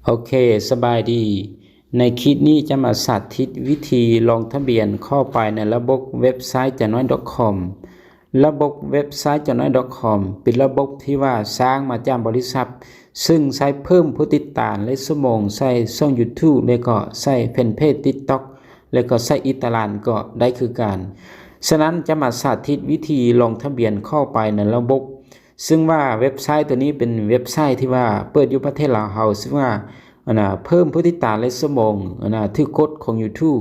ໂອເຄ ສະບາຍດີ. ໃນຄລິບນີ້ຈະມາສາທິດວິທີລົງທະບຽນເຂົ້າໄປໃນລະບົບເວັບໄຊ ຈານ້ອຍ .com. ລະບົບເວັບໄຊ ຈານ້ອຍ .com ເປັນລະບົບທີ່ວ່າສ້າງມາຈາກບໍລິສັດ ຊຶ່ງໃຊ້ເພີ່ມຜູ້ຕິດຕາມ ແລະ ຊົ່ວໂມງໃສ່ຊ່ອງ YouTube ແລະ ກໍໃສ່ແຟນເພຈ TikTok ແລະ ກໍໃສ່ອີກຕະຫຼາດກໍໄດ້ຄືກັນ. ສະນັ້ນຈະມາສາທິດວິທີລົງທະບຽນເຂົ້າໄປໃນລະບົບ ຊຶ່ງວ່າເວັບໄຊໂຕນີ້ເປັນເວັບໄຊທີ່ວ່າເປີດຢູ່ປະເທດລາວເຮົາ ຊຶ່ງວ່າ ອັນນ່າ ເພີ່ມຜູ້ຕິດຕາມ ແລະ ຊົ່ວໂມງ ອັນນ່າ ຖືກກົດຂອງ YouTube.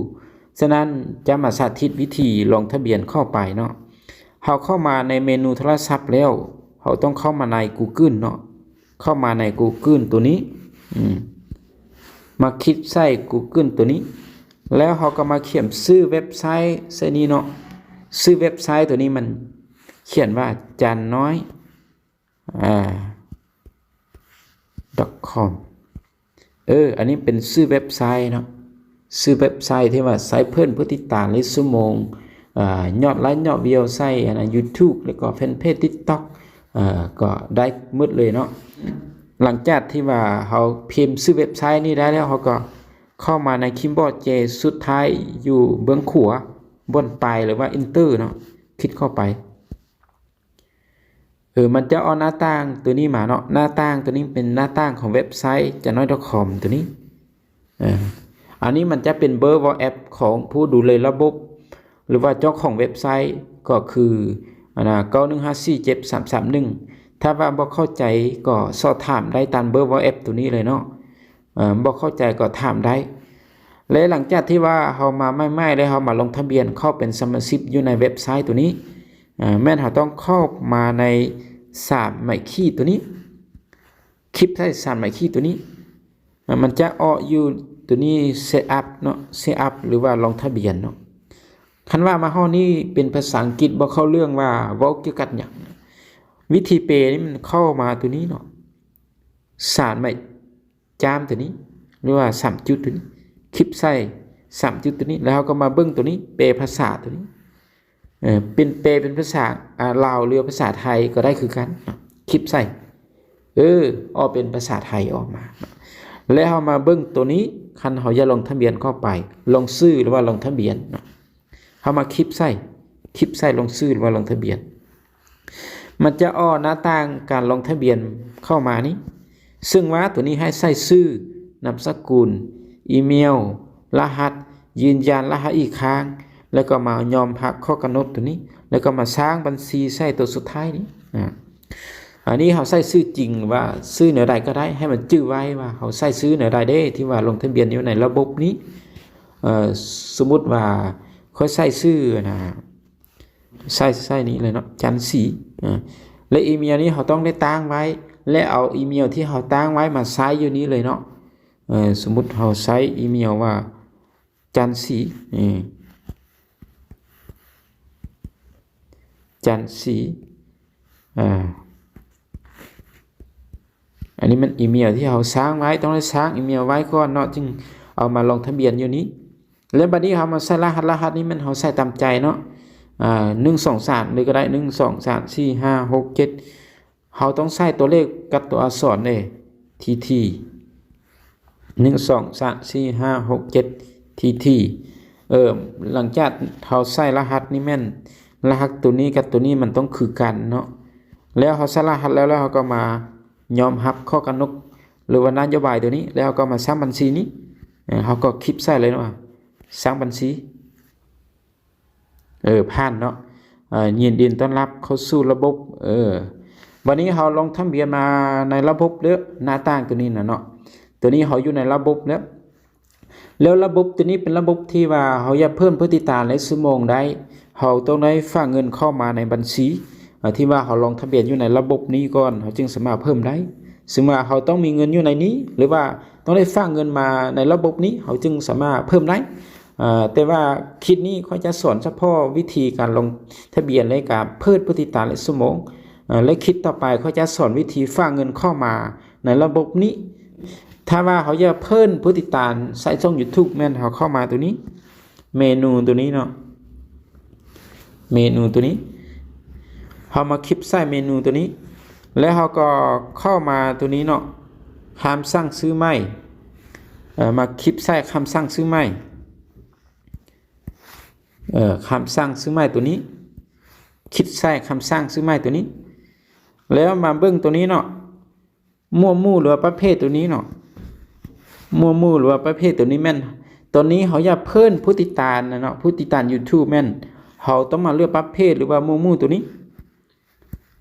ສະນັ້ນຈະມາສາທິດວິທີລົງທະບຽນເຂົ້າໄປເນາະ. ເຮົາເຂົ້າມາໃນເມນູໂທລະສັບແລ້ວ ເຮົາຕ້ອງເຂົ້າມາໃນ Google ເນາະ. ເຂົ້າມາໃນ Google ໂຕນີ້ ອືມ ມາຄລິກໃສ່ Google ໂຕນີ້ ແລ້ວເຮົາກໍມາຂຽນຊື່ເວັບໄຊໃສ່ນີ້ເນາະ. ຊື່ເວັບໄຊໂຕນີ້ມັນຂຽນວ່າ ຈານນ້ອຍ ອາ .com. ເອີ ອັນນີ້ເປັນຊື່ເວັບໄຊເນາະ. ຊື່ເວັບໄຊທີ່ວ່າໃຊ້ເພີ່ມຜູ້ຕິດຕາມ ຫຼື ຊົ່ວໂມງ ອາ ຍອດໄລ ຍອດວິວ ໃສ່ ອັນນ່າ YouTube ແລ້ວກໍແຟນເພຈ TikTok ເອີ ກໍໄດ້ໝົດເລີຍເນາະ. ຫຼັງຈາກທີ່ວ່າເຮົາພິມຊື່ເວັບໄຊນີ້ໄດ້ແລ້ວ ເຮົາກໍເຂົ້າມາໃນຄີບອດ J ສຸດທ້າຍຢູ່ເບື້ອງຂວາ ບ່ອນປາຍ ຫຼືວ່າ Enter ເນາະ, ຄລິກເຂົ້າໄປ. ເອີ ມັນຈະອອກໜ້າຕ່າງໂຕນີ້ມາເນາະ. ໜ້າຕ່າງໂຕນີ້ເປັນໜ້າຕ່າງຂອງເວັບໄຊ ຈານ້ອຍ .com ໂຕນີ້. ເອີ ອັນນີ້ມັນຈະເປັນເບີ WhatsApp ຂອງຜູ້ດູແລລະບົບ ຫຼືວ່າເຈົ້າຂອງເວັບໄຊ ກໍຄື ອັນນ່າ ເກົ້າໜຶ່ງຫ້າສີ່ເຈັດສາມສາມໜຶ່ງ. ຖ້າວ່າບໍ່ເຂົ້າໃຈກໍສອບຖາມໄດ້ຕາມເບີ WhatsApp ໂຕນີ້ເລີຍເນາະ. ເອີ ບໍ່ເຂົ້າໃຈກໍຖາມໄດ້. ແລະ ຫຼັງຈາກທີ່ວ່າເຮົາມາໃໝ່ໆ ແລ້ວເຮົາມາລົງທະບຽນເຂົ້າເປັນສະມາຊິກຢູ່ໃນເວັບໄຊໂຕນີ້ ເອີ ແມ່ນເຮົາຕ້ອງເຂົ້າມາໃນສາມໄມຄີໂຕນີ້, ຄລິກໃສ່ສາມໄມຄີໂຕນີ້. ເອີ ມັນຈະອອກຢູ່ໂຕນີ້ Set up ເນາະ, Set up ຫຼືວ່າລົງທະບຽນເນາະ. ຄັນວ່າມາຮອດນີ້ເປັນພາສາອັງກິດ ບໍ່ເຂົ້າເລື່ອງວ່າເວົ້າກ່ຽວກັບຫຍັງ. ວິທີແປນີ້ມັນເຂົ້າມາໂຕນີ້ເນາະ, ສາມໄມ ຈ້າມໂຕນີ້ ຫຼືວ່າສາມຈຸດໂຕນີ້, ຄລິກໃສ່ສາມຈຸດໂຕນີ້ ແລ້ວເຮົາກໍມາເບິ່ງໂຕນີ້ ແປພາສາໂຕນີ້. ເອີ ເປັນ ແປເປັນພາສາ ອາ ລາວ ຫຼືວ່າພາສາໄທກໍໄດ້ຄືກັນເນາະ. ຄລິກໃສ່ ເອີ ອອກເປັນພາສາໄທອອກມາເນາະ. ແລ້ວເຮົາມາເບິ່ງໂຕນີ້ ຄັນເຮົາຢາກລົງທະບຽນເຂົ້າໄປ ລົງຊື່ ຫຼືວ່າລົງທະບຽນເນາະ. ເຮົາມາຄລິກໃສ່ ຄລິກໃສ່ລົງຊື່ ຫຼືວ່າລົງທະບຽນ. ມັນຈະອອກໜ້າຕ່າງການລົງທະບຽນເຂົ້າມານີ້ ຊຶ່ງວ່າໂຕນີ້ໃຫ້ໃສ່ຊື່, ນາມສະກຸນ, ອີເມວ, ລະຫັດ, ຢືນຢັນລະຫັດອີກຄັ້ງ ແລ້ວກໍມາຍອມຮັບຂໍ້ກຳນົດໂຕນີ້ ແລ້ວກໍມາສ້າງບັນຊີໃສ່ໂຕສຸດທ້າຍນີ້. ອາ ອັນນີ້ເຮົາໃສ່ຊື່ຈິງ ຫຼືວ່າຊື່ແນວໃດກໍໄດ້ ໃຫ້ມັນຈື່ໄວ້ວ່າເຮົາໃສ່ຊື່ແນວໃດເດ້ ທີ່ວ່າລົງທະບຽນຢູ່ໃນລະບົບນີ້. ເອີ ສົມມຸດວ່າຂ້ອຍໃສ່ຊື່ ອັນນ່າ ໃສ່ ໃສ່ນີ້ເລີຍເນາະ ຈັນສີ. ເອີ ແລະ ອີເມວນີ້ເຮົາຕ້ອງໄດ້ຕັ້ງໄວ້ ແລະ ເອົາອີເມວທີ່ເຮົາຕັ້ງໄວ້ມາໃສ່ຢູ່ນີ້ເລີຍເນາະ. ເອີ ສົມມຸດເຮົາໃສ່ອີເມວວ່າ ຈັນສີ ເອີ ຈັນສີ ອາ ອັນນີ້ແມ່ນອີເມວທີ່ເຮົາສ້າງໄວ້, ຕ້ອງໄດ້ສ້າງອີເມວໄວ້ກ່ອນເນາະ ຈຶ່ງເອົາມາລົງທະບຽນຢູ່ນີ້. ແລ້ວບັດນີ້ເຮົາມາໃສ່ລະຫັດ, ລະຫັດນີ້ແມ່ນເຮົາໃສ່ຕາມໃຈເນາະ ອາ ໜຶ່ງ ສອງ ສາມ ເລີຍກໍໄດ້ ໜຶ່ງ ສອງ ສາມ ສີ່ ຫ້າ ຫົກ ເຈັດ. ເຮົາຕ້ອງໃສ່ຕົວເລກກັບຕົວອັກສອນເດ້ ທີທີ ໜຶ່ງ ສອງ ສາມ ສີ່ ຫ້າ ຫົກ ເຈັດ ທີທີ. ເອີ ຫຼັງຈາກເຮົາໃສ່ລະຫັດນີ້ແມ່ນ ລະຫັດໂຕນີ້ກັບໂຕນີ້ມັນຕ້ອງຄືກັນເນາະ. ແລ້ວເຮົາໃສ່ລະຫັດແລ້ວ ແລ້ວເຮົາກໍມາຍອມຮັບຂໍ້ກຳນົດ ຫຼືວ່ານະໂຍບາຍໂຕນີ້ ແລ້ວເຮົາກໍມາສ້າງບັນຊີນີ້. ເອີ ເຮົາກໍຄລິກໃສ່ເລີຍວ່າ ສ້າງບັນຊີ. ເອີ ຜ່ານເນາະ ເອີ ຍິນດີຕ້ອນຮັບເຂົ້າສູ່ລະບົບ. ເອີ ບັດນີ້ເຮົາລົງທະບຽນມາໃນລະບົບເດີ ໜ້າຕ່າງໂຕນີ້ນະເນາະ. ໂຕນີ້ເຮົາຢູ່ໃນລະບົບເດີ ແລ້ວລະບົບໂຕນີ້ເປັນລະບົບທີ່ວ່າເຮົາຢາກເພີ່ມຜູ້ຕິດຕາມ ແລະ ຊົ່ວໂມງໄດ້ ເຮົາຕ້ອງໄດ້ຝາກເງິນເຂົ້າມາໃນບັນຊີ ເອີ ທີ່ວ່າເຮົາລົງທະບຽນຢູ່ໃນລະບົບນີ້ກ່ອນ ເຮົາຈຶ່ງສາມາດເພີ່ມໄດ້. ຊຶ່ງວ່າເຮົາຕ້ອງມີເງິນຢູ່ໃນນີ້ ຫຼືວ່າຕ້ອງໄດ້ຝາກເງິນມາໃນລະບົບນີ້ ເຮົາຈຶ່ງສາມາດເພີ່ມໄດ້. ເອີ ແຕ່ວ່າຄລິບນີ້ຂ້ອຍຈະສອນສະເພາະວິທີການລົງທະບຽນ ແລະ ການເພີ່ມຜູ້ຕິດຕາມ ແລະ ຊົ່ວໂມງ ເອີ ແລະ ຄລິບຕໍ່ໄປຂ້ອຍຈະສອນວິທີຝາກເງິນເຂົ້າມາໃນລະບົບນີ້. ຖ້າວ່າເຮົາຢາກເພີ່ມຜູ້ຕິດຕາມໃສ່ຊ່ອງ YouTube ແມ່ນເຮົາເຂົ້າມາໂຕນີ້ ເມນູໂຕນີ້ເນາະ ເມນູໂຕນີ້ ເຮົາມາຄລິກໃສ່ເມນູໂຕນີ້ ແລ້ວເຮົາກໍເຂົ້າມາໂຕນີ້ເນາະ ຫ້າມສ້າງຊື່ໃໝ່. ເອີ ມາຄລິກໃສ່ຄຳສັ່ງຊື້ໃໝ່ ເອີ ຄຳສັ່ງຊື້ໃໝ່ໂຕນີ້ ຄລິກໃສ່ຄຳສັ່ງຊື້ໃໝ່ໂຕນີ້ ແລ້ວມາເບິ່ງໂຕນີ້ເນາະ ໝວດໝູ່ ຫຼືວ່າປະເພດໂຕນີ້ເນາະ ໝວດໝູ່ ຫຼືວ່າປະເພດໂຕນີ້ແມ່ນ ຕອນນີ້ເຮົາຢາກເພີ່ມຜູ້ຕິດຕາມນະເນາະ ຜູ້ຕິດຕາມ YouTube ແມ່ນ ເຮົາຕ້ອງມາເລືອກປະເພດ ຫຼືວ່າໝວດໝູ່ໂຕນີ້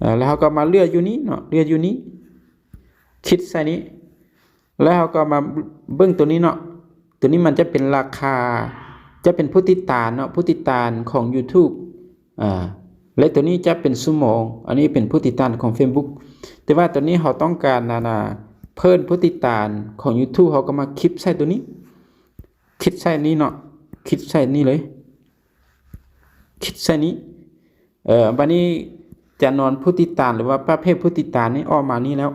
ເອີ ແລ້ວເຮົາກໍມາເລືອກຢູ່ນີ້ເນາະ ເລືອກຢູ່ນີ້ ຄລິກໃສ່ນີ້ ແລ້ວເຮົາກໍມາເບິ່ງໂຕນີ້ເນາະ ໂຕນີ້ມັນຈະເປັນລາຄາ ຈະເປັນຜູ້ຕິດຕາມເນາະ ຜູ້ຕິດຕາມຂອງ YouTube ອາ ແລະໂຕນີ້ຈະເປັນຊົ່ວໂມງ ອັນນີ້ເປັນຜູ້ຕິດຕາມຂອງ Facebook ແຕ່ວ່າໂຕນີ້ເຮົາຕ້ອງການ ອັນນ່າ ເພີ່ມຜູ້ຕິດຕາມຂອງ YouTube ເຮົາກໍມາຄລິກໃສ່ໂຕນີ້ ຄລິກໃສ່ນີ້ເນາະ ຄລິກໃສ່ນີ້ເລີຍ ຄລິກໃສ່ນີ້ ເອີ ບາດນີ້ຈຳນວນຜູ້ຕິດຕາມ ຫຼືວ່າປະເພດຜູ້ຕິດຕາມນີ້ອອກມານີ້ແລ້ວ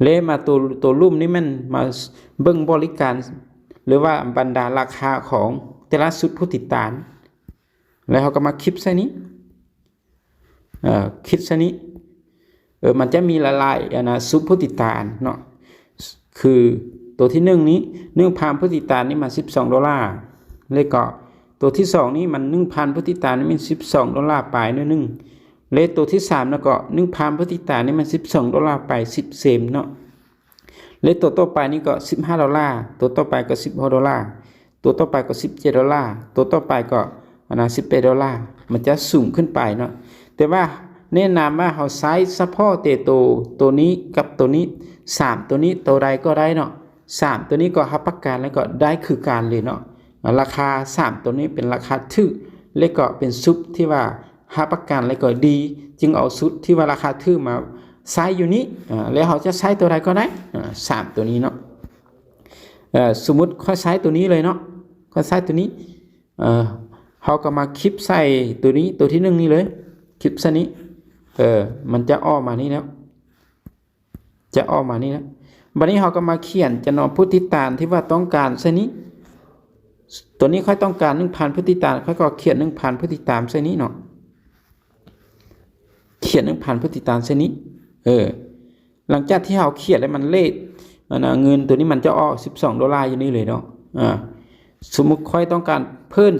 ແລະມາໂຕ ໂຕລຸ່ມນີ້ແມ່ນມາເບິ່ງບໍລິການ ຫຼືວ່າບັນດາລາຄາຂອງແຕ່ລະຊຸດຜູ້ຕິດຕາມ ແລ້ວເຮົາກໍມາຄລິກໃສ່ນີ້ ເອີ ຄລິກໃສ່ນີ້ ເອີ ມັນຈະມີຫຼາຍໆ ອັນນ່າ ຊຸດຜູ້ຕິດຕາມເນາະ ຄືໂຕທີໜຶ່ງນີ້ ໜຶ່ງພັນຜູ້ຕິດຕາມນີ້ມັນສິບສອງໂດລາ ແລ້ວກໍໂຕທີສອງນີ້ມັນໜຶ່ງພັນຜູ້ຕິດຕາມນີ້ມັນສິບສອງໂດລາປາຍໜ້ອຍໜຶ່ງ ແລະໂຕທີສາມນະກໍໜຶ່ງພັນຜູ້ຕິດຕາມນີ້ມັນສິບສອງໂດລາປາຍສິບເຊັນເນາະ ແລະໂຕຕໍ່ໄປນີ້ກໍສິບຫ້າໂດລາ ໂຕຕໍ່ໄປກໍສິບຫົກໂດລາ ໂຕຕໍ່ໄປກໍສິບເຈັດໂດລາ ໂຕຕໍ່ໄປກໍ ອັນນ່າ ສິບແປດໂດລາ ມັນຈະສູງຂຶ້ນໄປເນາະ ແຕ່ວ່າແນະນຳວ່າເຮົາໃຊ້ສະເພາະແຕ່ໂຕ ໂຕນີ້ກັບໂຕນີ້ ສາມໂຕນີ້ ໂຕໃດກໍໄດ້ເນາະ ສາມໂຕນີ້ກໍຮັບປະກັນ ແລ້ວກໍໄດ້ຄືກັນເລີຍເນາະ ລາຄາສາມໂຕນີ້ເປັນລາຄາຖືກ ແລະກໍເປັນຊຸດທີ່ວ່າຮັບປະກັນ ແລະກໍດີ ຈຶ່ງເອົາຊຸດທີ່ວ່າລາຄາຖືກມາໃຊ້ຢູ່ນີ້ ອາ ແລ້ວເຮົາຈະໃຊ້ໂຕໃດກໍໄດ້ ອາ ສາມໂຕນີ້ເນາະ ເອີ ສົມມຸດຂ້ອຍໃຊ້ໂຕນີ້ເລີຍເນາະ ຂ້ອຍໃຊ້ໂຕນີ້ ເອີ ເຮົາກໍມາຄລິກໃສ່ໂຕນີ້ ໂຕທີໜຶ່ງນີ້ເລີຍ ຄລິກໃສ່ນີ້ ເອີ ມັນຈະອອກມານີ້ແລ້ວ ຈະອອກມານີ້ແລ້ວ ບາດນີ້ເຮົາກໍມາຂຽນຈຳນວນຜູ້ຕິດຕາມທີ່ວ່າຕ້ອງການໃສ່ນີ້ ໂຕນີ້ຂ້ອຍຕ້ອງການໜຶ່ງພັນຜູ້ຕິດຕາມ ຂ້ອຍກໍຂຽນໜຶ່ງພັນຜູ້ຕິດຕາມໃສ່ນີ້ເນາະ ຂຽນໜຶ່ງພັນຜູ້ຕິດຕາມໃສ່ນີ້ ເອີ ຫຼັງຈາກທີ່ເຮົາຂຽນແລ້ວມັນເລດ ອັນນ່າ ເງິນໂຕນີ້ມັນຈະອອກສິບສອງໂດລາຢູ່ນີ້ເລີຍເນາະ ອາ ສົມມຸດຂ້ອຍຕ້ອງການເພີ່ມ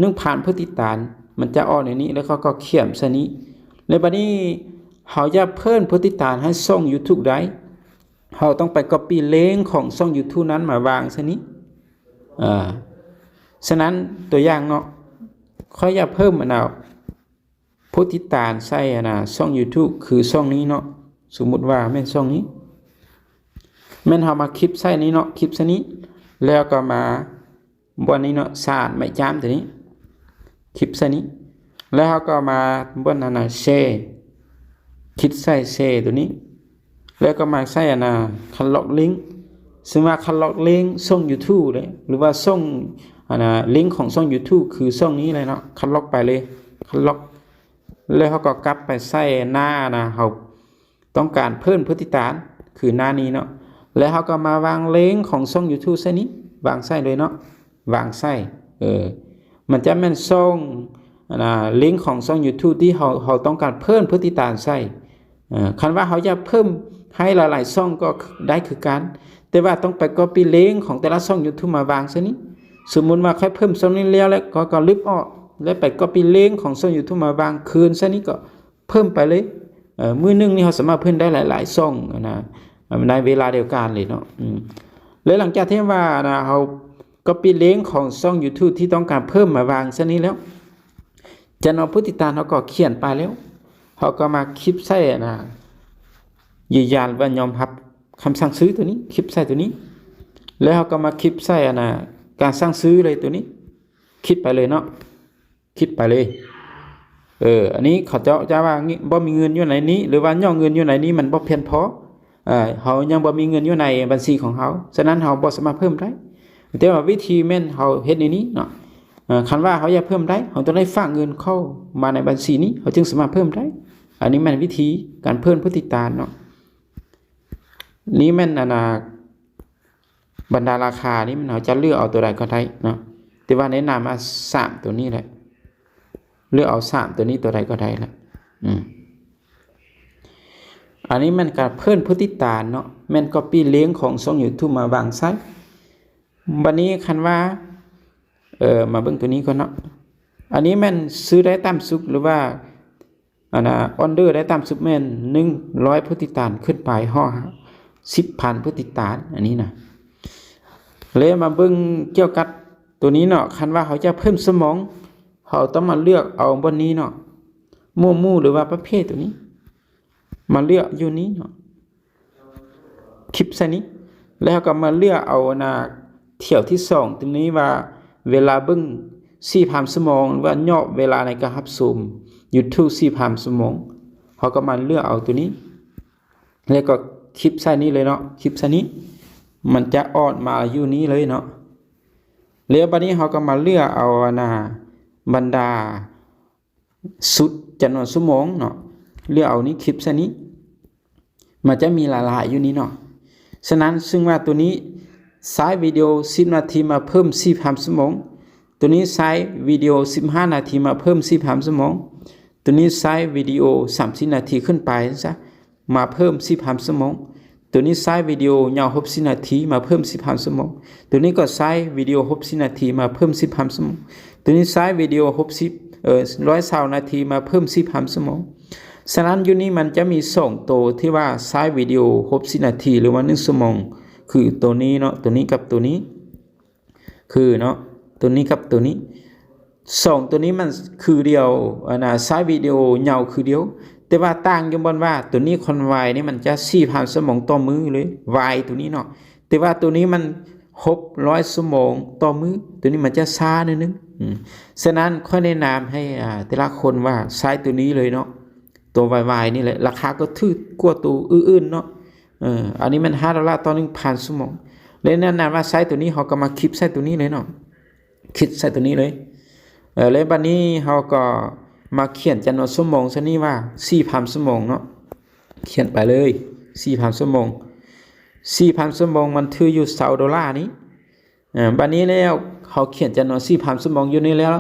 ໜຶ່ງພັນຜູ້ຕິດຕາມ ມັນຈະອອກໃນນີ້ ແລ້ວເຂົາກໍຂຽນໃສ່ນີ້ ແລ້ວບາດນີ້ເຮົາຢາກເພີ່ມຜູ້ຕິດຕາມໃຫ້ຊ່ອງ YouTube ໄດ້ ເຮົາຕ້ອງໄປ copy link ຂອງຊ່ອງ YouTube ນັ້ນມາວາງໃສ່ນີ້ ອາ ສະນັ້ນຕົວຢ່າງເນາະ ຂ້ອຍຢາກເພີ່ມ ອັນນ່າ ຜູ້ຕິດຕາມໃສ່ ອັນນ່າ ຊ່ອງ YouTube ຄືຊ່ອງນີ້ເນາະ ສົມມຸດວ່າແມ່ນຊ່ອງນີ້ ແມ່ນເຮົາມາຄລິກໃສ່ນີ້ເນາະ ຄລິກໃສ່ນີ້ ແລ້ວກໍມາບ່ອນນີ້ເນາະ ສານໄມ້ຈ້າມໂຕນີ້ ຄລິກໃສ່ນີ້ ແລ້ວເຮົາກໍມາບ່ອນ ອັນນ່າ ແຊ ຄລິກໃສ່ແຊໂຕນີ້ ແລ້ວກໍມາໃສ່ ອັນນ່າ ຄັດລອກລິ້ງ ເຊິ່ງວ່າຄັດລອກລິ້ງຊ່ອງ YouTube ເດ້ ຫຼືວ່າຊ່ອງ ອັນນ່າ ລິ້ງຂອງຊ່ອງ YouTube ຄືຊ່ອງນີ້ເລີຍເນາະ ຄັດລອກໄປເລີຍ ຄັດລອກ ແລ້ວເຮົາກໍກັບໄປໃສ່ໜ້າ ອັນນ່າ ເຮົາຕ້ອງການເພີ່ມຜູ້ຕິດຕາມ ຄືໜ້ານີ້ເນາະ ແລ້ວເຮົາກໍມາວາງລິ້ງຂອງຊ່ອງ YouTube ໃສ່ນີ້ ວາງໃສ່ເລີຍເນາະ ວາງໃສ່ ເອີ ມັນຈະແມ່ນຊ່ອງ ອັນນ່າ ລິ້ງຂອງຊ່ອງ YouTube ທີ່ເຮົາ ເຮົາຕ້ອງການເພີ່ມຜູ້ຕິດຕາມໃສ່ ເອີ ຄັນວ່າເຮົາຢາກເພີ່ມໃຫ້ຫຼາຍໆຊ່ອງກໍໄດ້ຄືກັນ ແຕ່ວ່າຕ້ອງໄປ copy link ຂອງແຕ່ລະຊ່ອງ YouTube ມາວາງໃສ່ນີ້ ສົມມຸດວ່າຂ້ອຍເພີ່ມຊ່ອງນີ້ແລ້ວ ແລ້ວກໍ ກໍລຶບອອກ ແລ້ວໄປ copy link ຂອງຊ່ອງ YouTube ມາວາງຄືນໃສ່ນີ້ ກໍເພີ່ມໄປເລີຍ ເອີ ມື້ໜຶ່ງນີ້ເຮົາສາມາດເພີ່ມໄດ້ຫຼາຍໆຊ່ອງ ອັນນ່າ ໃນເວລາດຽວກັນເລີຍເນາະ ອືມ ແລ້ວຫຼັງຈາກທີ່ວ່າ ອັນນ່າ ເຮົາ copy link ຂອງຊ່ອງ YouTube ທີ່ຕ້ອງການເພີ່ມມາວາງໃສ່ນີ້ແລ້ວ ຈຳນວນຜູ້ຕິດຕາມເຮົາກໍຂຽນໄປແລ້ວ ເຮົາກໍມາຄລິກໃສ່ ອັນນ່າ ຢືນຢັນວ່າຍອມຮັບຄຳສັ່ງຊື້ໂຕນີ້ ຄລິກໃສ່ໂຕນີ້ ແລ້ວເຮົາກໍມາຄລິກໃສ່ ອັນນ່າ ການສັ່ງຊື້ເລີຍໂຕນີ້ ຄລິກໄປເລີຍເນາະ ຄລິກໄປເລີຍ ເອີ ອັນນີ້ເຂົາເຈົ້າຈະວ່າບໍ່ມີເງິນຢູ່ໃນນີ້ ຫຼືວ່າຍອດເງິນຢູ່ໃນນີ້ມັນບໍ່ພຽງພໍ ເອີ ເຮົາຍັງບໍ່ມີເງິນຢູ່ໃນບັນຊີຂອງເຮົາ ສະນັ້ນເຮົາບໍ່ສາມາດເພີ່ມໄດ້ ແຕ່ວ່າວິທີແມ່ນເຮົາເຮັດໃນນີ້ເນາະ ເອີ ຄັນວ່າເຮົາຢາກເພີ່ມໄດ້ ເຮົາຕ້ອງໄດ້ຝາກເງິນເຂົ້າມາໃນບັນຊີນີ້ ເຮົາຈຶ່ງສາມາດເພີ່ມໄດ້ ອັນນີ້ແມ່ນວິທີການເພີ່ມຜູ້ຕິດຕາມເນາະ ນີ້ແມ່ນ ອັນນ່າ ບັນດາລາຄານີ້ ມັນ ເຮົາຈະເລືອກເອົາໂຕໃດກໍໄດ້ເນາະ ແຕ່ວ່າແນະນຳວ່າສາມໂຕນີ້ແຫຼະ ເລືອກເອົາສາມໂຕນີ້ ໂຕໃດກໍໄດ້ລະ ອືມ ອັນນີ້ແມ່ນການເພີ່ມຜູ້ຕິດຕາມເນາະ, ແມ່ນກັອບປີ້ລິ້ງຂອງຊ່ອງ YouTube ມາວາງໃສ່. ບັດນີ້ຄັນວ່າ ເອີ ມາເບິ່ງຕົວນີ້ກ່ອນເນາະ. ອັນນີ້ແມ່ນຊື້ໄດ້ຕ່ຳສຸດ ຫຼືວ່າ ອັນນ່າ ອໍເດີໄດ້ຕ່ຳສຸດແມ່ນໜຶ່ງຮ້ອຍຜູ້ຕິດຕາມຂຶ້ນໄປ ຮອດສິບພັນຜູ້ຕິດຕາມ ອັນນີ້ນະ. ແລ້ວມາເບິ່ງກ່ຽວກັບຕົວນີ້ເນາະ, ຄັນວ່າເຮົາຈະເພີ່ມຊົ່ວໂມງ ເຮົາຕ້ອງມາເລືອກເອົາບ່ອນນີ້ເນາະ, ໝວດໝູ່ ຫຼືວ່າປະເພດຕົວນີ້ ມາເລືອກຢູ່ນີ້ເນາະ. ຄລິກໃສ່ນີ້ ແລ້ວເຮົາກໍມາເລືອກເອົາ ອັນນ່າ ແຖວທີສອງຕົວນີ້ວ່າ ເວລາເບິ່ງສີ່ພັນຊົ່ວໂມງ ຫຼືວ່າຍອດເວລາໃນການຮັບຊົມ YouTube ສີ່ພັນຊົ່ວໂມງ. ເຮົາກໍມາເລືອກເອົາຕົວນີ້ ແລ້ວກໍຄລິກໃສ່ນີ້ເລີຍເນາະ, ຄລິກໃສ່ນີ້ ມັນຈະອອກມາຢູ່ນີ້ເລີຍເນາະ. ແລ້ວບັດນີ້ເຮົາກໍມາເລືອກເອົາ ອັນນ່າ ບັນດາ ຊຸດຈຳນວນຊົ່ວໂມງເນາະ, ເລືອກເອົານີ້ ຄລິກໃສ່ນີ້ ມັນຈະມີຫຼາຍໆຢູ່ນີ້ເນາະ. ສະນັ້ນ ຊຶ່ງວ່າຕົວນີ້ໃຊ້ວິດີໂອສິບນາທີມາເພີ່ມສີ່ພັນຊົ່ວໂມງ, ຕົວນີ້ໃຊ້ວິດີໂອສິບຫ້ານາທີມາເພີ່ມສີ່ພັນຊົ່ວໂມງ, ຕົວນີ້ໃຊ້ວິດີໂອສາມສິບນາທີຂຶ້ນໄປຊະ ມາເພີ່ມສີ່ພັນຊົ່ວໂມງ. ຕົວນີ້ໃຊ້ວິດີໂອຍາວຫົກສິບນາທີມາເພີ່ມສີ່ພັນຊົ່ວໂມງ. ຕົວນີ້ກໍໃຊ້ວິດີໂອຫົກສິບນາທີມາເພີ່ມສີ່ພັນຊົ່ວໂມງ. ຕົວນີ້ໃຊ້ວິດີໂອຫົກສິບ ເອີ ຮ້ອຍຊາວນາທີມາເພີ່ມສີ່ພັນຊົ່ວໂມງ. ສະນັ້ນ ຢູ່ນີ້ມັນຈະມີສອງໂຕທີ່ວ່າໃຊ້ວິດີໂອຫົກສິບນາທີ ຫຼືວ່າໜຶ່ງຊົ່ວໂມງ ຄືໂຕນີ້ເນາະ, ໂຕນີ້ກັບໂຕນີ້. ຄືເນາະ ຕົວນີ້ກັບຕົວນີ້ ສອງຕົວນີ້ມັນຄືດຽວ ອັນນ່າ ໃຊ້ວິດີໂອຍາວຄືດຽວ, ແຕ່ວ່າຕ່າງຢູ່ບ່ອນວ່າ ຕົວນີ້ຄວາມໄວນີ້ມັນຈະສີ່ພັນຊົ່ວໂມງຕໍ່ມື້ເລີຍ ໄວຕົວນີ້ເນາະ, ແຕ່ວ່າຕົວນີ້ມັນຫົກຮ້ອຍຊົ່ວໂມງຕໍ່ມື້, ຕົວນີ້ມັນຈະຊ້າໜ້ອຍໜຶ່ງ. ອືມ ສະນັ້ນ ຂ້ອຍແນະນຳໃຫ້ ອ່າ ແຕ່ລະຄົນວ່າໃຊ້ຕົວນີ້ເລີຍເນາະ. ຕົວວາຍໆນີ້ແຫຼະ ລາຄາກໍຖືກກວ່າຕົວອື່ນໆເນາະ. ເອີ ອັນນີ້ແມ່ນຫ້າໂດລາຕໍ່ໜຶ່ງພັນຊົ່ວໂມງ. ແລະ ແນະນຳວ່າໃຊ້ຕົວນີ້ ເຮົາກໍມາຄລິກໃສ່ຕົວນີ້ເລີຍເນາະ, ຄລິກໃສ່ຕົວນີ້ເລີຍ. ເອີ ແລະ ບັດນີ້ເຮົາກໍມາຂຽນຈຳນວນຊົ່ວໂມງໃສ່ນີ້ວ່າສີ່ພັນຊົ່ວໂມງເນາະ, ຂຽນໄປເລີຍ ສີ່ພັນຊົ່ວໂມງ. ສີ່ພັນຊົ່ວໂມງມັນຖືກຢູ່ຊາວໂດລານີ້. ອາ ບັດນີ້ແລ້ວ ເຮົາຂຽນຈຳນວນສີ່ພັນຊົ່ວໂມງຢູ່ນີ້ແລ້ວ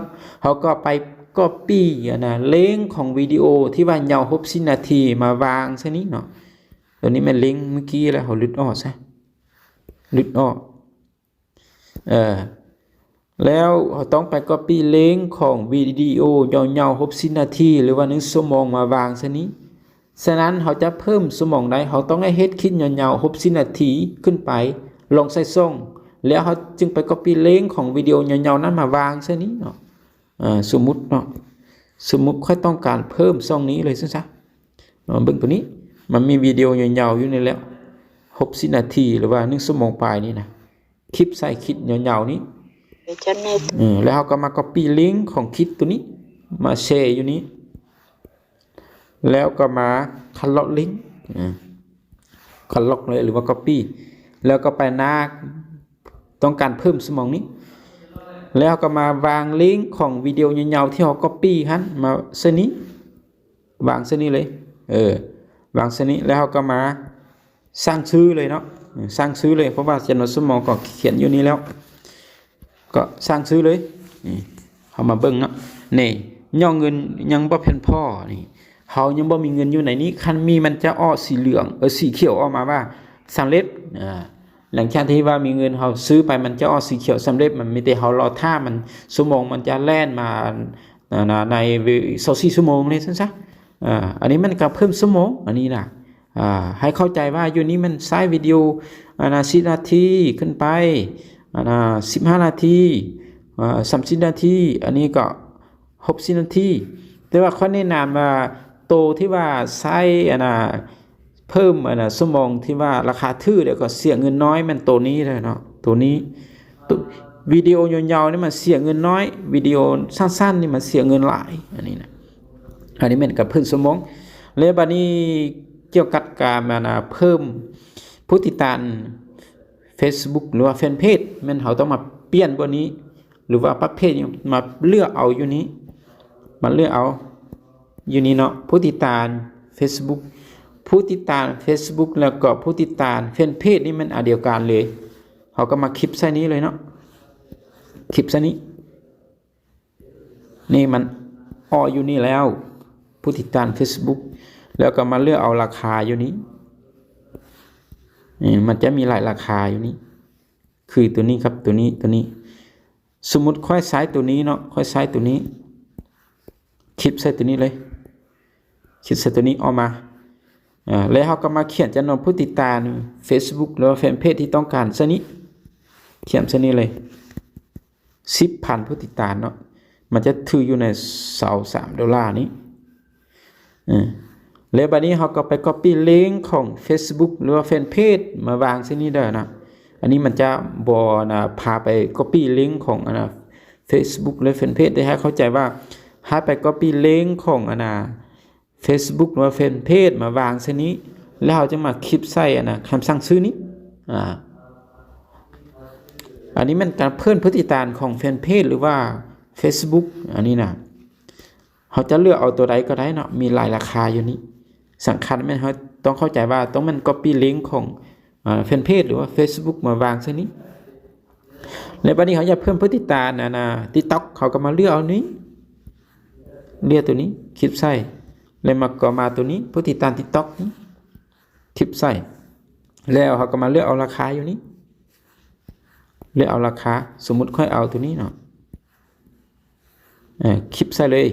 ເຮົາກໍໄປກັອບປີ້ ອັນນ່າ ລິ້ງຂອງວິດີໂອທີ່ວ່າຍາວຫົກສິບນາທີມາວາງໃສ່ນີ້ເນາະ. ຕົວນີ້ແມ່ນລິ້ງມື້ກີ້ແລ້ວ ເຮົາຫຼຸດອອກຊະ ຫຼຸດອອກ. ເອີ ແລ້ວເຮົາຕ້ອງໄປກັອບປີ້ລິ້ງຂອງວິດີໂອຍາວໆຫົກສິບນາທີ ຫຼືວ່າໜຶ່ງຊົ່ວໂມງມາວາງໃສ່ນີ້. ສະນັ້ນ ເຮົາຈະເພີ່ມຊົ່ວໂມງໃດ ເຮົາຕ້ອງໄດ້ເຮັດຄລິບຍາວໆຫົກສິບນາທີຂຶ້ນໄປ ລອງໃສ່ຊ່ອງ ແລ້ວເຮົາຈຶ່ງໄປກັອບປີ້ລິ້ງຂອງວິດີໂອຍາວໆນັ້ນມາວາງໃສ່ນີ້ເນາະ. ເອີ ສົມມຸດເນາະ ສົມມຸດຂ້ອຍຕ້ອງການເພີ່ມຊ່ອງນີ້ເລີຍຊັ້ນຊະ. ເນາະ ເບິ່ງຕົວນີ້ ມັນມີວິດີໂອຍາວໆຢູ່ນີ້ແຫຼະ ຫົກສິບນາທີ ຫຼືວ່າໜຶ່ງຊົ່ວໂມງປາຍນີ້ນະ. ຄລິບໃສ່ຄລິບຍາວໆນີ້ ເອີ ແລ້ວເຮົາກໍມາກັອບປີ້ລິ້ງຂອງຄລິບຕົວນີ້ມາແຊຢູ່ນີ້ ແລ້ວກໍມາຄັດລອກລິ້ງ ອາ ຄັດລອກເລີຍ ຫຼືວ່າກັອບປີ້ ແລ້ວກໍໄປໜ້າຕ້ອງການເພີ່ມຊົ່ວໂມງນີ້ ແລ້ວເຮົາກໍມາວາງລິ້ງຂອງວິດີໂອຍາວໆທີ່ເຮົາກັອບປີ້ຫັ້ນມາໃສ່ນີ້. ວາງໃສ່ນີ້ເລີຍ ເອີ ວາງໃສ່ນີ້ ແລ້ວເຮົາກໍມາສ້າງຊື່ເລີຍເນາະ ສ້າງຊື່ເລີຍ ເພາະວ່າຈຳນວນຊົ່ວໂມງກໍຂຽນຢູ່ນີ້ແລ້ວ ກໍສ້າງຊື່ເລີຍ. ນີ້ ເຮົາມາເບິ່ງເນາະ ນີ້ ຍອດເງິນຍັງບໍ່ພຽງພໍ ນີ້ ເຮົາຍັງບໍ່ມີເງິນຢູ່ໃນນີ້ ຄັນມີມັນຈະອອກສີເຫຼືອງ ເອີ ສີຂຽວອອກມາວ່າສຳເລັດ. ອາ ຫຼັງຈາກທີ່ວ່າມີເງິນ ເຮົາຊື້ໄປ ມັນຈະອອກສີຂຽວສຳເລັດ ມັນມີແຕ່ເຮົາລໍຖ້າມັນ ຊົ່ວໂມງມັນຈະແລ່ນມາ ໃນ ໃນຊາວສີ່ຊົ່ວໂມງນີ້ຊັ້ນຊະ. ອາ ອັນນີ້ມັນກໍເພີ່ມຊົ່ວໂມງ ອັນນີ້ນະ ອາ ໃຫ້ເຂົ້າໃຈວ່າຢູ່ນີ້ມັນໃຊ້ວິດີໂອ ອັນນ່າ ສິບນາທີຂຶ້ນໄປ ອັນນ່າ ສິບຫ້ານາທີ ອາ ສາມສິບນາທີ ອັນນີ້ກໍຫົກສິບນາທີ. ແຕ່ວ່າຂ້ອຍແນະນຳວ່າໂຕທີ່ວ່າໃຊ້ ອັນນ່າ ເພີ່ມ ອັນນ່າ ຊົ່ວໂມງທີ່ວ່າລາຄາຖືກ ແລ້ວກໍເສຍເງິນນ້ອຍ ແມ່ນໂຕນີ້ແຫຼະເນາະ ໂຕນີ້. ໂຕ ວິດີໂອຍາວໆນີ້ມັນເສຍເງິນນ້ອຍ ວິດີໂອສັ້ນໆນີ້ມັນເສຍເງິນຫຼາຍ ອັນນີ້ນະ. ອັນນີ້ແມ່ນການເພີ່ມຊົ່ວໂມງ. ແລ້ວບັດນີ້ກ່ຽວກັບການ ອັນນ່າ ເພີ່ມຜູ້ຕິດຕາມ Facebook ຫຼືວ່າແຟນເພຈ ແມ່ນເຮົາຕ້ອງມາປ່ຽນບ່ອນນີ້ ຫຼືວ່າປະເພດນີ້ ມາເລືອກເອົາຢູ່ນີ້ ມາເລືອກເອົາຢູ່ນີ້ເນາະ ຜູ້ຕິດຕາມ Facebook ຜູ້ຕິດຕາມ Facebook ແລ້ວກໍຜູ້ຕິດຕາມແຟນເພຈນີ້ແມ່ນອັນດຽວກັນເລີຍ. ເຮົາກໍມາຄລິກໃສ່ນີ້ເລີຍເນາະ ຄລິກໃສ່ນີ້ ນີ້ມັນອອກຢູ່ນີ້ແລ້ວ ຜູ້ຕິດຕາມ Facebook. ແລ້ວກໍມາເລືອກເອົາລາຄາຢູ່ນີ້. ນີ້ ມັນຈະມີຫຼາຍລາຄາຢູ່ນີ້ ຄືຕົວນີ້ກັບຕົວນີ້ ຕົວນີ້. ສົມມຸດຂ້ອຍໃຊ້ຕົວນີ້ເນາະ, ຂ້ອຍໃຊ້ຕົວນີ້ ຄລິກໃສ່ຕົວນີ້ເລີຍ, ຄລິກໃສ່ຕົວນີ້ອອກມາ. ເອີ ແລ້ວເຮົາກໍມາຂຽນຈຳນວນຜູ້ຕິດຕາມ Facebook ຫຼືວ່າແຟນເພຈທີ່ຕ້ອງການໃສ່ນີ້, ຂຽນໃສ່ນີ້ເລີຍ ສິບພັນຜູ້ຕິດຕາມເນາະ, ມັນຈະຖືກຢູ່ໃນຊາວສາມໂດລານີ້. ເອີ ແລ້ວບາດນີ້ເຮົາກໍໄປ copy link ຂອງ Facebook ຫຼືວ່າແຟນເພຈມາວາງໃສ່ນີ້ເດີນະ. ອັນນີ້ມັນຈະບໍ່ນະ ພາໄປ copy link ຂອງອັນນະ Facebook ຫຼືແຟນເພຈ, ແຕ່ໃຫ້ເຂົ້າໃຈວ່າໃຫ້ໄປ copy link ຂອງອັນນະ Facebook ຫຼືວ່າແຟນເພຈມາວາງໃສ່ນີ້ ແລ້ວເຮົາຈະມາຄລິກໃສ່ອັນນະ ຄຳສັ່ງຊື້ນີ້. ອາ ອັນນີ້ແມ່ນການເພີ່ມຜູ້ຕິດຕາມຂອງແຟນເພຈ ຫຼືວ່າ Facebook ອັນນີ້ນະ. ເຮົາຈະເລືອກເອົາຕົວໃດກໍໄດ້ເນາະ, ມີຫຼາຍລາຄາຢູ່ນີ້. ສຳຄັນແມ່ນເຮົາຕ້ອງເຂົ້າໃຈວ່າຕ້ອງແມ່ນ copy link ຂອງ ອາ ແຟນເພຈ ຫຼືວ່າ Facebook ມາວາງໃສ່ນີ້. ແລ້ວບາດນີ້ເຮົາຢາກເພີ່ມຜູ້ຕິດຕາມອັນນະ TikTok ເຮົາກໍມາເລືອກເອົານີ້, ເລືອກຕົວນີ້ ຄລິກໃສ່ ແລ້ວມາ ກໍມາຕົວນີ້ ຜູ້ຕິດຕາມ TikTok ນີ້ ຄລິກໃສ່ ແລ້ວເຮົາກໍມາເລືອກເອົາລາຄາຢູ່ນີ້, ເລືອກເອົາລາຄາ. ສົມມຸດຂ້ອຍເອົາຕົວນີ້ເນາະ. ເອີ ຄລິກໃສ່ເລີຍ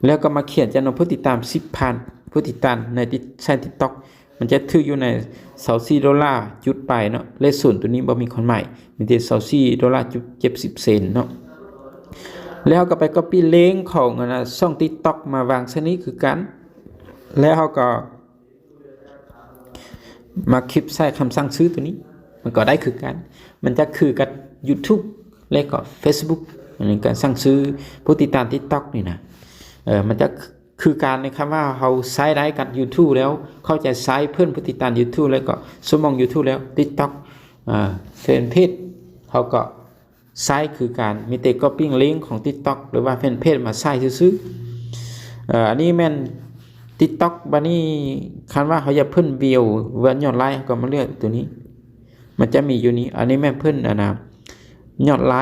ແລ້ວກໍມາຂຽນຈຳນວນຜູ້ຕິດຕາມສິບພັນຜູ້ຕິດຕາມໃນຕິ ໃນ TikTok. ມັນຈະຖືກຢູ່ໃນຊາວສີ່ໂດລາຈຸດປາຍເນາະ, ເລກສູນຕົວນີ້ບໍ່ມີຄວາມໝາຍ, ມີແຕ່ຊາວສີ່ໂດລາຈຸດເຈັດສິບເຊັນເນາະ. ແລ້ວເຮົາກໍໄປ copy link ຂອງອັນນະ ຊ່ອງ TikTok ມາວາງໃສ່ນີ້ຄືກັນ, ແລ້ວເຮົາກໍ ມາຄລິກໃສ່ຄຳສັ່ງຊື້ຕົວນີ້ ມັນກໍໄດ້ຄືກັນ. ມັນຈະຄືກັບ YouTube ແລະກໍ Facebook ອັນນີ້ການສັ່ງຊື້ຜູ້ຕິດຕາມ TikTok ນີ້ນະ. ເອີ ມັນຈະຄືກັນໃນຄຳວ່າເຮົາໃຊ້ໄດ້ກັບ YouTube ແລ້ວ ເຂົ້າໃຈໃຊ້ເພີ່ມຜູ້ຕິດຕາມ YouTube ແລ້ວກໍຊົ່ວໂມງ YouTube ແລ້ວ TikTok ອາ ແຟນເພຈ ເຮົາກໍ ໃຊ້ຄືກັນ, ມີແຕ່ copy link ຂອງ TikTok ຫຼືວ່າແຟນເພຈມາໃສ່ຊື່ໆ. ເອີ ອັນນີ້ແມ່ນ TikTok. ບາດນີ້ຄັນວ່າເຮົາຢາກເພີ່ມ view ຫຼືວ່າຍອດໄລ ເຮົາກໍມາເລືອກຕົວນີ້, ມັນຈະມີຢູ່ນີ້. ອັນນີ້ແມ່ນເພີ່ມອັນນະ ຍອດໄລ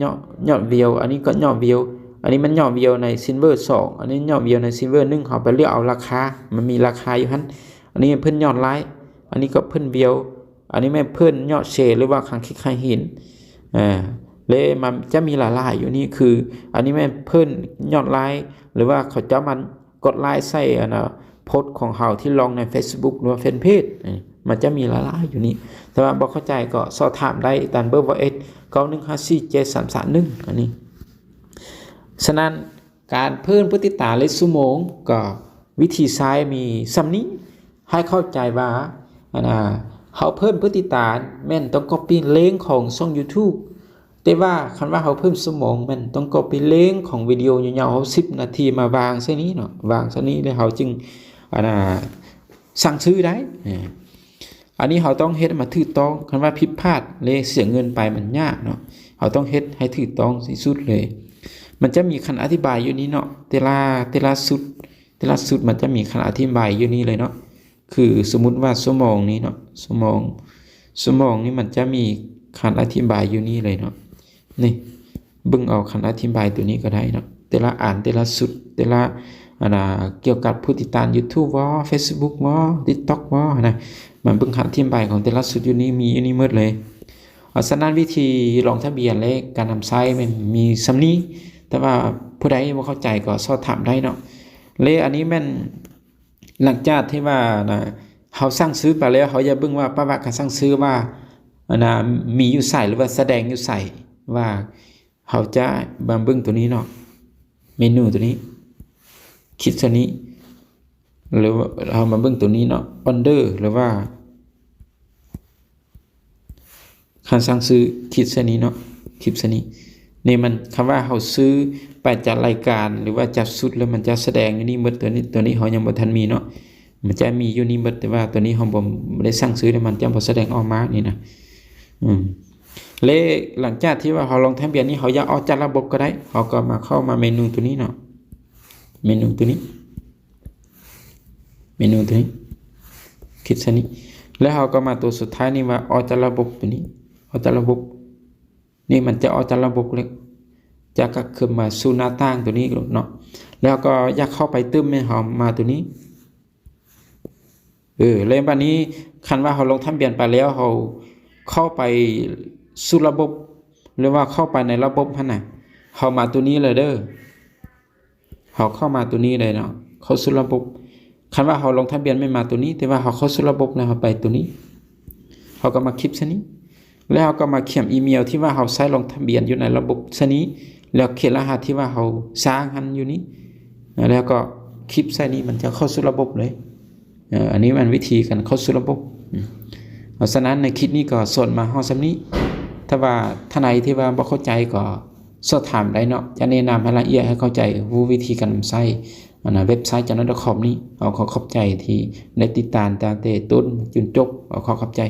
ຍອດ ຍອດ view. ອັນນີ້ກໍຍອດ view. ອັນນີ້ແມ່ນຍອດ view ໃນ Silver ສອງ, ອັນນີ້ຍອດ view ໃນ Silver ໜຶ່ງ. ເຮົາໄປເລືອກເອົາລາຄາ, ມັນມີລາຄາຢູ່ຫັ້ນ. ອັນນີ້ເພິ່ນຍອດໄລ, ອັນນີ້ກໍເພິ່ນ view. ອັນນີ້ແມ່ນເພິ່ນຍອດແຊ ຫຼືວ່າຄັນຄລິກໃຫ້ເຫັນ ເອີ ແລະມັນຈະມີຫຼາຍໆຢູ່ນີ້ ຄືອັນນີ້ແມ່ນເພິ່ນຍອດໄລ ຫຼືວ່າເຂົາເຈົ້າມາກົດໄລໃສ່ອັນນະ ໂພສຂອງເຮົາທີ່ລົງໃນ Facebook ຫຼືວ່າແຟນເພຈ ມັນຈະມີຫຼາຍໆຢູ່ນີ້. ຖ້າວ່າບໍ່ເຂົ້າໃຈກໍສອບຖາມໄດ້ຕາມເບີ WhatsApp ເກົ້າໜຶ່ງຫ້າສີ່ເຈັດສາມສາມໜຶ່ງ ອັນນີ້. ສະນັ້ນ ການເພີ່ມຜູ້ຕິດຕາມ ແລະ ຊົ່ວໂມງ ກໍວິທີໃຊ້ມີສ່ຳນີ້. ໃຫ້ເຂົ້າໃຈວ່າ ອັນນະ ເຮົາເພີ່ມຜູ້ຕິດຕາມແມ່ນຕ້ອງ copy link ຂອງຊ່ອງ YouTube, ແຕ່ວ່າຄັນວ່າເຮົາເພີ່ມຊົ່ວໂມງ ແມ່ນຕ້ອງ copy link ຂອງວິດີໂອຍາວໆ ເຮົາສິບນາທີມາວາງໃສ່ນີ້ເນາະ, ວາງໃສ່ນີ້ ແລ້ວເຮົາຈຶ່ງ ອັນນະ ສັ່ງຊື້ໄດ້. ເອີ ອັນນີ້ເຮົາຕ້ອງເຮັດໃຫ້ມັນຖືກຕ້ອງ, ຄັນວ່າຜິດພາດ ແລະ ເສຍເງິນໄປ ມັນຍາກເນາະ. ເຮົາຕ້ອງເຮັດໃຫ້ຖືກຕ້ອງທີ່ສຸດເລີຍ. ມັນຈະມີຄຳອະທິບາຍຢູ່ນີ້ເນາະ, ແຕ່ລະ ແຕ່ລະຊຸດ ແຕ່ລະຊຸດມັນຈະມີຄຳອະທິບາຍຢູ່ນີ້ເລີຍເນາະ. ຄືສົມມຸດວ່າຊົ່ວໂມງນີ້ເນາະ, ຊົ່ວໂມງ ຊົ່ວໂມງນີ້ມັນຈະມີຄຳອະທິບາຍຢູ່ນີ້ເລີຍເນາະ. ນີ້ ເບິ່ງເອົາຄຳອະທິບາຍຕົວນີ້ກໍໄດ້ເນາະ, ແຕ່ລະອັນ ແຕ່ລະຊຸດ ແຕ່ລະ ອັນນະ ກ່ຽວກັບຜູ້ຕິດຕາມ YouTube ບໍ Facebook ບໍ TikTok ບໍນະ, ມາເບິ່ງຄຳອະທິບາຍຂອງແຕ່ລະຊຸດຢູ່ນີ້ ມີຢູ່ນີ້ໝົດເລີຍ. ເອົາ ສະນັ້ນ ວິທີລົງທະບຽນ ແລະ ການນຳໃຊ້ແມ່ນມີສ່ຳນີ້, ແຕ່ວ່າຜູ້ໃດບໍ່ເຂົ້າໃຈກໍສອບຖາມໄດ້ເນາະ. ແລະ ອັນນີ້ແມ່ນ ຫຼັງຈາກທີ່ວ່ານະ ເຮົາສັ່ງຊື້ໄປແລ້ວ ເຮົາຢາກເບິ່ງວ່າປະຫວັດການສັ່ງຊື້ວ່າ ອັນນະ ມີຢູ່ໃສ ຫຼືວ່າສະແດງຢູ່ໃສ ວ່າເຮົາຈະມາເບິ່ງຕົວນີ້ເນາະ, ເມນູຕົວນີ້ ຄລິກໃສ່ນີ້ ຫຼືວ່າເຮົາມາເບິ່ງຕົວນີ້ເນາະ, ອອເດີ ຫຼືວ່າ ຄັນສັ່ງຊື້ ຄລິກໃສ່ນີ້ເນາະ, ຄລິກໃສ່ນີ້. ນີ້ມັນ ຄຳວ່າເຮົາຊື້ໄປຈາກລາຍການ ຫຼືວ່າຈາກຊຸດ ແລ້ວມັນຈະສະແດງຢູ່ນີ້ໝົດ. ຕົວນີ້ ຕົວນີ້ເຮົາຍັງບໍ່ທັນມີເນາະ, ມັນຈະມີຢູ່ນີ້ໝົດ, ແຕ່ວ່າຕົວນີ້ເຮົາບໍ່ ບໍ່ໄດ້ສັ່ງຊື້ ແລ້ວມັນຈະບໍ່ສະແດງອອກມານີ້ນະ. ອືມ ແລະ ຫຼັງຈາກທີ່ວ່າເຮົາລົງທະບຽນນີ້ ເຮົາຢາກອອກຈາກລະບົບກໍໄດ້, ເຮົາກໍມາ ເຂົ້າມາເມນູຕົວນີ້ເນາະ, ເມນູຕົວນີ້ ເມນູຕົວນີ້ ຄລິກໃສ່ນີ້ ແລ້ວເຮົາກໍມາຕົວສຸດທ້າຍນີ້ວ່າອອກຈາກລະບົບ, ຕົວນີ້ ອອກຈາກລະບົບ. ນີ້ມັນຈະອອກຈາກລະບົບເລີຍ, ຈະກັບຄືນມາສູ່ໜ້າຕ່າງຕົວນີ້ເນາະ. ແລ້ວກໍຢາກເຂົ້າໄປຕື່ມ ແມ່ນເຮົາມາໂຕນີ້. ເອີ ແລ້ວບາດນີ້ ຄັນວ່າເຮົາລົງທະບຽນໄປແລ້ວ ເຮົາເຂົ້າໄປສູ່ລະບົບ ຫຼືວ່າເຂົ້າໄປໃນລະບົບຫັ້ນນະ ເຮົາມາໂຕນີ້ເລີຍເດີ. ເຮົາເຂົ້າມາໂຕນີ້ເລີຍເນາະ ເຂົ້າສູ່ລະບົບ. ຄັນວ່າເຮົາລົງທະບຽນແມ່ນມາໂຕນີ້ ແຕ່ວ່າເຮົາເຂົ້າສູ່ລະບົບແລ້ວ ເຮົາໄປໂຕນີ້ ເຮົາກໍມາຄລິກໃສ່ນີ້ ແລ້ວເຮົາກໍມາຂຽນອີເມວທີ່ວ່າເຮົາໃຊ້ລົງທະບຽນຢູ່ໃນລະບົບໃສ່ນີ້ ແລ້ວຂຽນລະຫັດທີ່ວ່າເຮົາສ້າງຫັ້ນຢູ່ນີ້ ແລ້ວກໍຄລິກໃສ່ນີ້ ມັນຈະເຂົ້າສູ່ລະບົບເລີຍ. ເອີ ອັນນີ້ແມ່ນວິທີການເຂົ້າສູ່ລະບົບ. ເພາະສະນັ້ນໃນຄລິບນີ້ກໍສອນມາຮອດສ່ຳນີ້. ຖ້າວ່າທ່ານໃດທີ່ວ່າບໍ່ເຂົ້າໃຈກໍສອບຖາມໄດ້ເນາະ ຈະແນະນຳໃຫ້ລະອຽດໃຫ້ເຂົ້າໃຈ ຮູ້ວິທີການນຳໃຊ້ ອັນນະ ເວັບໄຊ ຈັນນະ ດອດຄອມ ນີ້. ເຮົາຂໍຂອບໃຈທີ່ໄດ້ຕິດຕາມຕັ້ງແຕ່ຕົ້ນຈົນຈົບ. ເຮົາຂໍຂອບໃຈ.